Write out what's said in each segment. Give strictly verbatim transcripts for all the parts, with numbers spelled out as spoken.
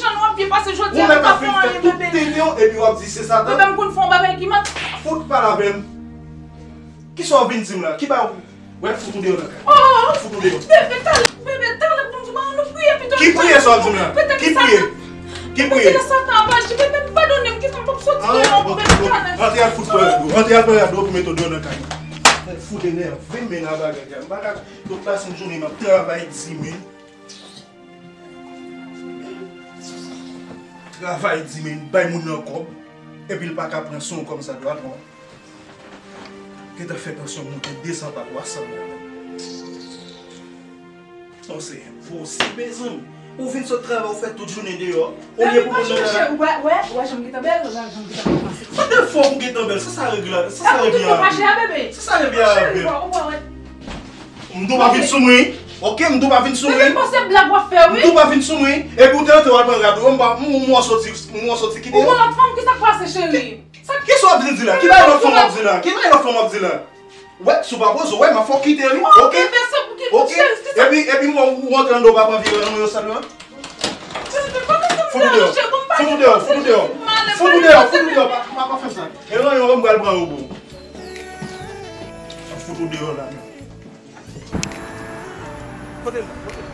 Ou menm k ap fin fè tout tenten w epi w ap di se Satan. Bebe, m konn fè yon bagay ki mal. Fout pale avè m. Kisa w vin di m la? Ki bagay ou wè fout ou deyò nan kay? Oh! Fout ou deyò. Bebe, talè, bebe, talè, Bondye, ban nou priye pito. Ki priye sa w ap di m la? Ki priye? Ki priye? Petèt Satan ap aji. Bebe, padone m, kisa m p ap soti deyò, bebe, talè. Rantre al fout pran rad ou. Rantre al pran rad ou pou mete w deyò nan kay. Fout enève m, men nan bagay la. M pa ka, tout la sent jounen m ap travay di men. Travay di men bay moun nan kòb, epi l pa ka pran swen w kòm sa dwa, non. Gentan fè tansyon moute de san pa twa san la. Non, se enposib, mezanmi. Ou vin sot travay, ou fè tout jounen deyò. Olye pou moun nan la. Ou wè, wè, ou wè jan m gentan bèl, ou wè jan m gentan bèl pase. What the fuck ou gentan bèl? Sa sa règle la? Sa sa règle a? Sa sa règle a? Ou wè, wè. M tou pa vin sou mwen. Ok, m tou pa vin sou mwen. Bebe, se blag w ap fè, wi. M tou pa vin sou mwen. Epi ou te antre w al pran rad ou. M pa, m, m wè w soti, m wè w soti kite. Ou gon lòt fanm, kisa k pase, cheri? Kisa w ap vin di la? Ki bagay lòt fanm w ap di la? Ki bagay lòt fanm w ap di la? Wè, si w pa poze w, wè, m ap fè w kite, wi. Ok? Ok? Epi, epi m wè w antre anndan, w pa pran vye nan yo sèlman. Fout ou deyò. Fout ou deyò, fout ou deyò. Fout ou deyò, fout ou deyò. Pa, pa, pa fè sa. E ranyon, m pral pran yo pou ou. Fout ou deyò la menm. Kote l la? Kote l la?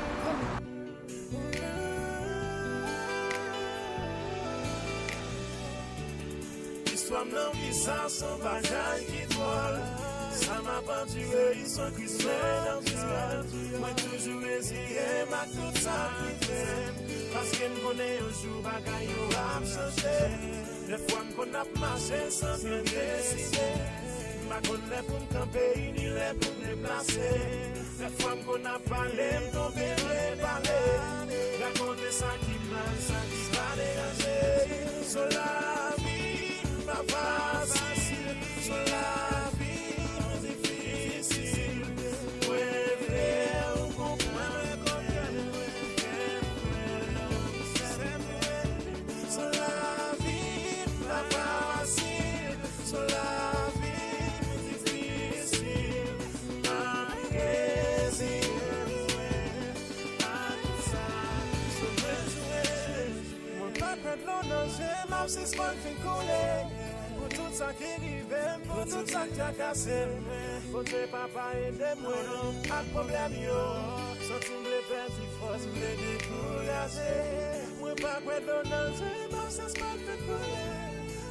Istwa m nan vi sa se yon bagay ki dwòl. Sa m ap andire, is on Christmas mwen toujou reziye m ak tout sa k rive m. Paske m konnen yon jou bagay yo ap chanje. Dèfwa m konn ap mache san byen deside. M pa konn lè pou m kanpe, ni lè pou m deplase. Dèfwa m konn ap pale, m tonbe nan pale. Rakonte sa ki mal, sa ki pa degaje. So lavi pa fasil, so lavi difisil. Mwen vle w konprann, mwen vle w sèten. So lavi pa fasil, so lavi difisil. M ap reziye mwen a tout sa ki sou mwen jwe. Mwen pa kwè dlo nan je m ap sispann fin koule. Pou tout sa ki rive m, pou tout sa k trakase m, Bondye Papa ede mwen ak pwoblèm yo. Santi m vle pèdi fòs, m vle dekouraje. Mwen pa kwè dlo nan je m ap sispann fin koule.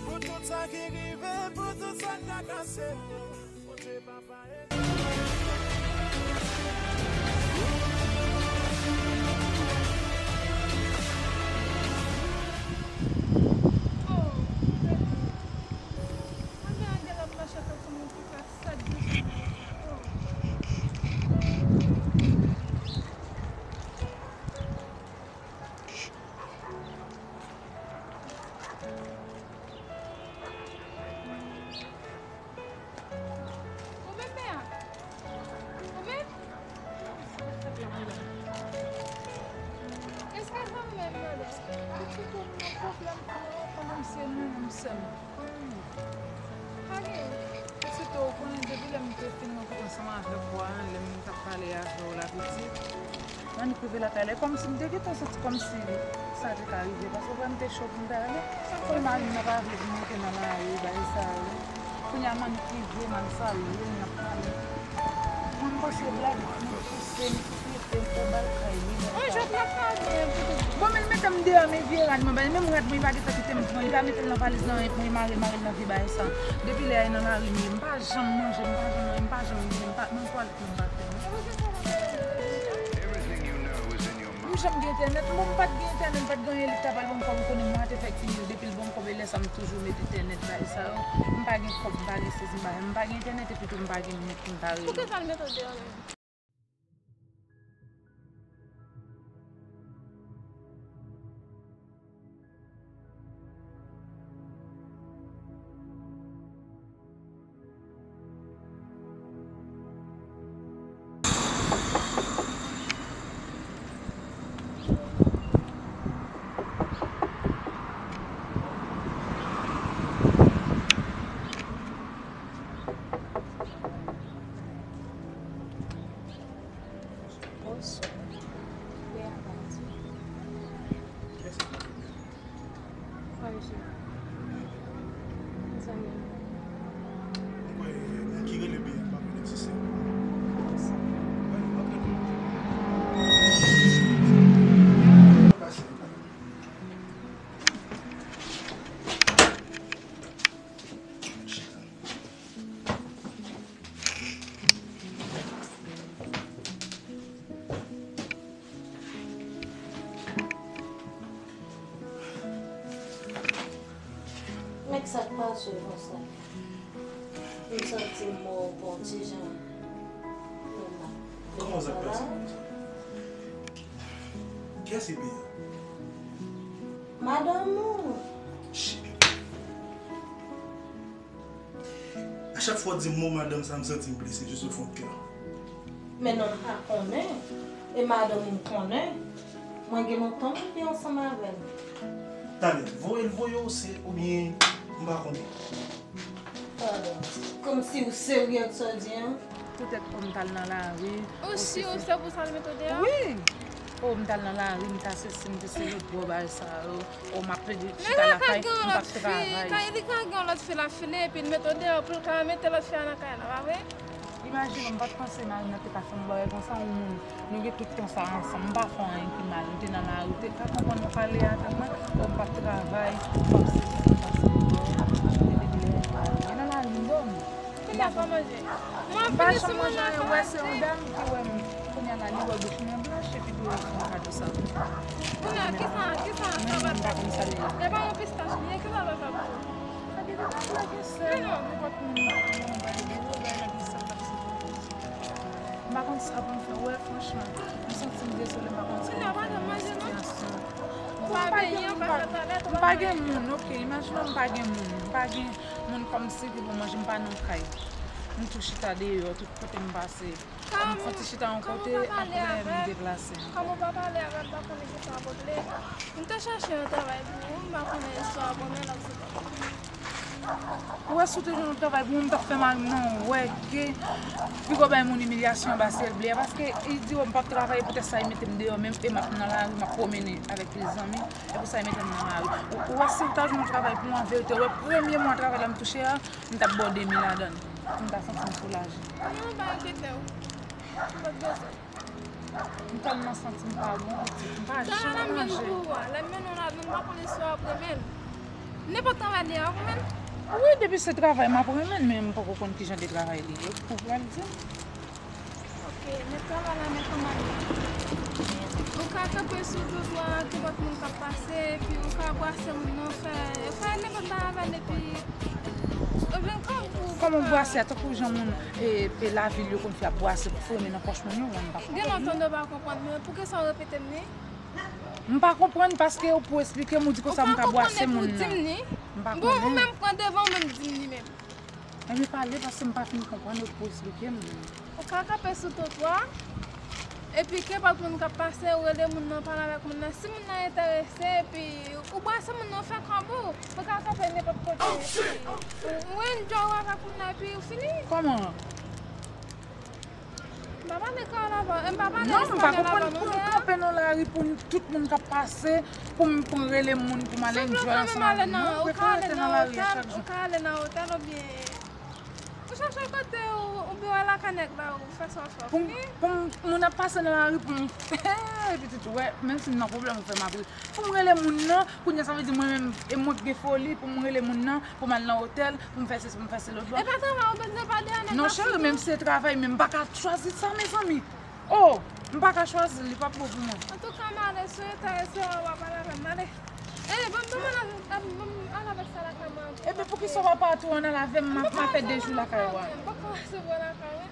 Pou tout sa ki rive m, pou tout sa k trakase m, Bondye Papa ede mwen. Ou menm, men an? Ou menm? Eskize m, men, madanm. Ou sou tou nan pwoblèm pou mwen, kòman misye nou menm sè m? Pa gen. Pitit, ou konnen depi lè m te fin rankontre ansanm avèk ou a, lè m t ap pale avè w la, pitit. Annik rive lakay la, e kòmsi m te gentan santi kòmsi sa te ka rive, paske vrèman m te cho pou m ta ale. Pou mari m nan pa vle pou m rete nan lari, bagay sa yo. Kounye a m annik rive, m al salye l, n ap pale. Mwen, m panse blag, m pouse, m pouse, m fè bal kay li. Bon, men l mete m deyò, men vye rad mwen ba li, menm rad mwen, li pa gentan kite m pran, li pa mete l nan valiz nan, pou li mare, mare l nan vye bagay sa. Depi lè a, li nan lari, m ye, m pa janm manje, m pa janm, m pa janm rive, m pa, menm twalèt mwen m pa fè. M janm gen entènèt, m, m pa t gen entènèt, m pa t gen anyen, li t ap al ban m kòb, ou konnen mwa te fèk fini, depi l ban m kòb, e lè sa m toujou met entènèt, bagay sa yo. M pa gen kòb, m pa gen sezi, m pa, m pa gen entènèt, epi tou m pa gen nèt pou m ta rele. Poukisa l mete w deyò menm? Bonswa. Lè a pati. Sa k pase konsa? M santi m mò pou ti jan. Kòman sa k pase konsa? Kiyès ki peye? Madanm ou. Shit. A chak fwa w di m mo madanm sa, m santi m blese jis o fon de kè. Men non, m pa konnen. E madanm ou m konnen. Mwen gen lontan m ap viv ansanm avè l. Talè, voye l voye w se oubyen m pa konnen. Talè, kòmsi ou serye ak sa w di an? Poutèt o m t al nan lari. Ou si ou se pou sa l mete w deyò? Wi. O m t al nan lari, m t al sesi, m te sezi lòt gwo bagay sa yo. O m ap plede chita lakay, m p ap travay. Men li ka gen yon lòt fi, li ka gen yon lòt fi l ap file, epi l mete w deyò pou l ka mete lòt fi a nan kay la, pa vre? Imajine w, m pa t panse mari m nan te ka fè m bagay konsa, yon moun, nou gen tout tan sa ansanm, m pa fè w anyen ki mal, m te nan lari, w te ka konprann m pale avè mwen, o m p ap travay, m p ap sezi, m p ap sezi, m ap plede lè, m nan lari, m dòmi. Kounye a pa manje. M pa janm manje anyen, wè, se yon dam ki wè m. Kounye a la, li wè bouch mwen blanch, epi tou, li fè m kado sa. Kounye a, kisa, kisa sa va fè? Mwen, m pa konn sa li ye. E pa yon pistach li ye, kisa l va fè pou ou? Sa gen de bagay la gen sè, nenpòt moun, nenpòt moun, bay de bagay la gen sè, sa se bon. M pa konn sa pou m fè, wè, franchman, m santi m dezole, m pa konn sa pou m fè nan sitiyasyon. Ou pa benyen, ou pa fè twalèt, ou pa gen moun, ok, imajine w m pa gen moun, m pa gen moun kòmsi ki pou manje, m pa nan kay. M tou chita deyò, tout kote m pase. M soti chita yon kote, apre m deplase. Kòman w pa pale avè l, m pa konnen kisa w ap regle. M te chache yon travay pou ou, m pa konnen istwa a bon, men l ap sou kòm. Ou wè, si w te jwenn yon travay pou mwen, m t ap fè mari m nan wè ke pi gwo bay moun imilyasyon anba syèl ble a, paske li di, o, m p ap travay, poutèt sa, li mete m deyò menm, e m ap nan lari, m ap pwomennen avèk de zanmi, e pou sa, li mete m nan lari. Ou, ou wè, si w ta jwenn yon travay pou mwen, an verite, ou wè, premye mwa travay la m touche a, m t ap ba w de mil ladan l, pou m ta santi m soulaje. Non, pa enkyete w. M pa t bezwen. M tèlman santi m pa bon, pitit. M pa janm manje. Travay la m mennen w pou ou a. Lè m mennen w ladan l, m pa konnen si w ap renmen l. Nenpòt travay li a, w ap renmen l? Wi, depi se travay, m ap renmen l, men m poko konn ki jan de travay li ye. Ou pral di m? Ok, men travay la, men kòman l ye? Ou ka kanpe sou twotwa a, nenpòt moun k ap pase, epi ou ka bwase moun nan, fè, fè nenpòt bagay avè l, epi ou vin kòb pou. Kòman bwase a, tankou jan moun, e, e lavil yo konn fè ap bwase pou foure nan pòch moun yo, mwen m pa konprann. Gen lontan nou pa konprann, men poukisa w repete m li? M pa konprann paske ou pou esplike m, ou di konsa m ka bwase moun nan. M pa konnen. Bon, ou menm pran devan, ou menm di m li menm. Ebyen pale, paske m pa fin konprann, ou pou esplike m. Ou ka kanpe sou twotwa, epi kenpòt moun k ap pase, ou rele moun nan, pale avèk moun nan. Si moun nan enterese, epi ou bwase moun nan, fè kòb ou. Ou ka kanpe nenpòt kote, epi ou enjoy avèk moun nan, epi ou fini. Kòman? M pa pale kreyòl avè w, e m pa pale espanyòl avè w non, frè. Non, m pa konprann pou m kanpe nan lari pou m, tout moun k ap pase, pou m, pou m rele moun, pou m al enjoy ansanm avè m. Non, m prefere rete nan lari a chak jou. Ou ka ale nan otèl oubyen ou chache kote ou, oubyen w al lakay nèg la, ou fè sa w fè, w fini. Pou m, pou m, moun ap pase nan lari pou m, epi tout, wè, menm si m nan pwoblèm, ou fè m ap ri. Pou m rele moun nan, kounye a sa vle di mwen menm, e mwen k gen foli pou m rele moun nan, pou m al nan otèl, pou m fè sesi, pou m fè sela, lòt bò. E pa travay ou bezwen pa de ane. Non, cheri, menm si se travay, men m pa ka chwazi sa, mezanmi. Oh, m pa ka chwazi, li p ap bon pou mwen. Antouka, m ale sou eta, e se ou w ap al avè m, ale. E, ban m, ban m al avè, ban m al avèk sa lakay mwen. Ebyen, poukisa w pa pati w ann al avè m, m ap, m ap fè de jou lakay ou a. M pa ka resevwa lakay ou.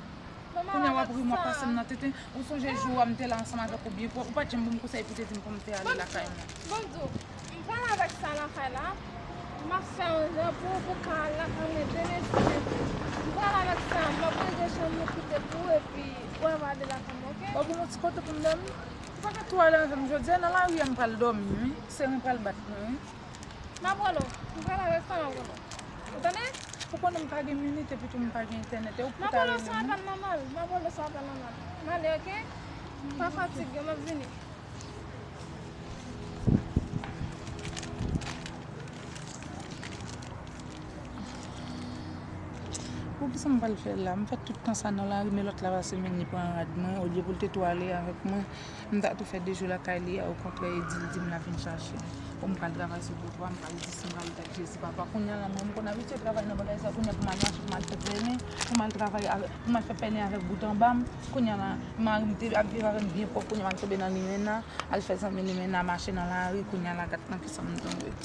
Kounye a w ap ri, m ap pase m nan tenten. Ou sonje jou a m te la ansanm avèk ou byen pwòp. Ou pa t janm ban m konsèy pou w te di m pou m te ale lakay mwen. Bon, m pral avèk sa lakay la. M ap fè yon jan pou ou, pou w ka al lakay mwen demen, si Dye vle. M pral avèk sa, m ap ranje chanm nou kote pou ou, epi w ap ale lakay mwen, oke? Ou ap ban m yon ti kote pou m dòmi? Ou pa ka tou ale avè m jodi a, nan lari a m pral dòmi, wi. Seren pral bat mwen, wi. M ap rele w. M pral avèk sa, m ap rele w. Ou tande? Ou konnen m pa gen minit epi tou m pa gen entènèt. E ou pou ta rele m? M ap rele w sou apèl nòmal. M ap rele w sou apèl nòmal. M ale, oke? Pa fatige, m ap vini. Poukisa m pral fè la? M fè tout tan sa nan lari, men lòt la pase men li pran rad mwen, olye pou l te tou ale avèk mwen. M ta tou fè de jou lakay li a, okontrè, e di l di m l ap vin chache m. Bon, m pral travay sou twotwa, m pral di si m pral tèt Jezi, papa. Kounye a la, mwen, m konn abitye travay nan bagay sa, kounye a pou m al mache, pou m al fè pèlen, pou m al travay avè, pou m al fè pèlen avèk bout anba m. Kounye a la, mari m te ap viv avè m byen pwòp, kounye a m al tonbe nan limena, al fè zanmi limena, mache nan lari, kounye a la, gad nan kisa m tonbe.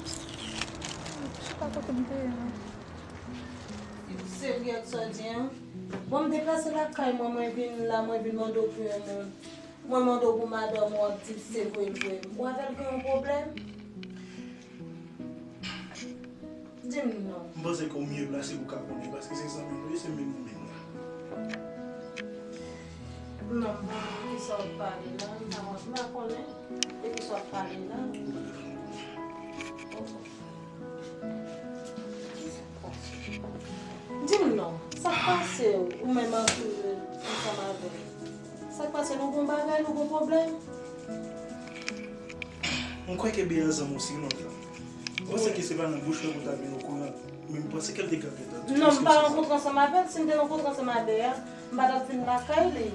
Kote m te ye menm? Serye ak sa w di an? Bon, m deplase lakay mwen, mwen vin la, mwen vin mande w pou yon moun. Mwen mande w pou madanm ou, w ap di se vre l vre. Ou avè l gen yon pwoblèm? Di m non. M panse ke w mye plase pou w ka konnen, paske se zanmi m yo ye, se menm ou menm la. Non, m pa konn kisa w ap pale la, m pa, m pa konnen de kisa w ap pale la. Di m non, sa k pase w, ou menm antoure ansanm avè l? Sa k pase, nou gon bagay, nou gon pwoblèm? M kwè ke Bea zanmi w si lontan. M panse ke se pa nan bouch mwen pou w ta vin okouran, men m panse ke l te ka gentan di. Non, m pa rankontre ansanm avè l. Si m te rankontre ansanm avè Bea, m pa t ap vin lakay li.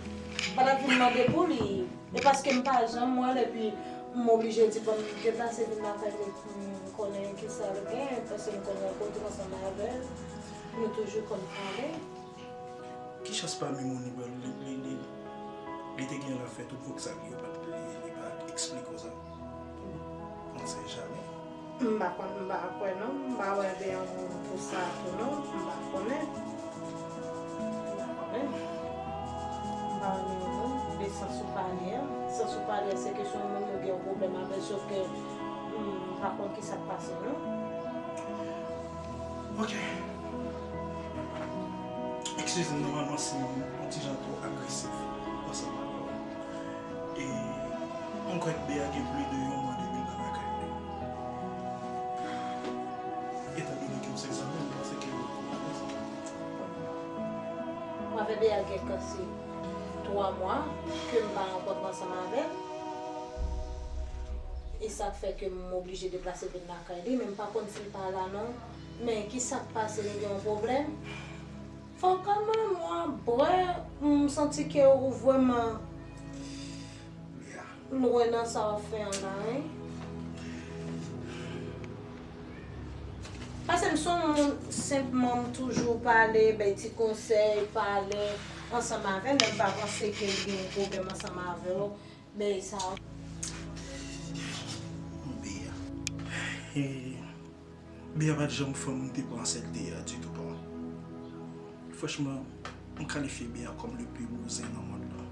M pa t ap vin mande pou li. E paske m pa janm wè l, epi m oblije di, bon, m deplase vin lakay li pou m konnen kisa l gen, paske m konn rankontre ansanm avè l, nou toujou konn pale. Ki chans pa Mimoni, bro, li, li, li, li te gen la fè tout vòk sa li yo pa t, li, li pa eksplike w sa? On sait jamais. M pa konn, m pa kwè non, m pa wè de yon moun pou sa tou non, m pa konnen. M pa konnen. M pa wè de yon moun, de sans ou pale an. Sans ou pale an, se ke se yon moun yo gen yon pwoblèm avè l, sof ke m pa konn kisa k pase non. Ok. Eskize m, nòmalman si m yon ti jan twò agresif ansanm avè w. E mwen kwè ke Bea gen plis de yon mwa depi l nan lakay mwen. Etandone ke w se zanmi m, m panse ke w konnen sa. Mwen avè Bea gen kansi twa mwa ke m pa rankontre ansanm avè l. E sa k fè ke m oblije deplase vin lakay li, men m pa konn si l pa la non. Men kisa k pase, li gen yon pwoblèm? Fò w kalme w, bwè, m santi ke ou vrèman lwen nan sa w ap fè an la, wi. Paske m se yon moun, senpman, m toujou pale, bay ti konsèy, pale ansanm avè l, men m pa panse ke l gen yon pwoblèm ansanm avè w, bay sa. Bea. E, Bea pa t janm fanm m te panse l te ye a ditou, pa. Franchman, m kalifye Bea kòm le pi gwo zen nan mond lan.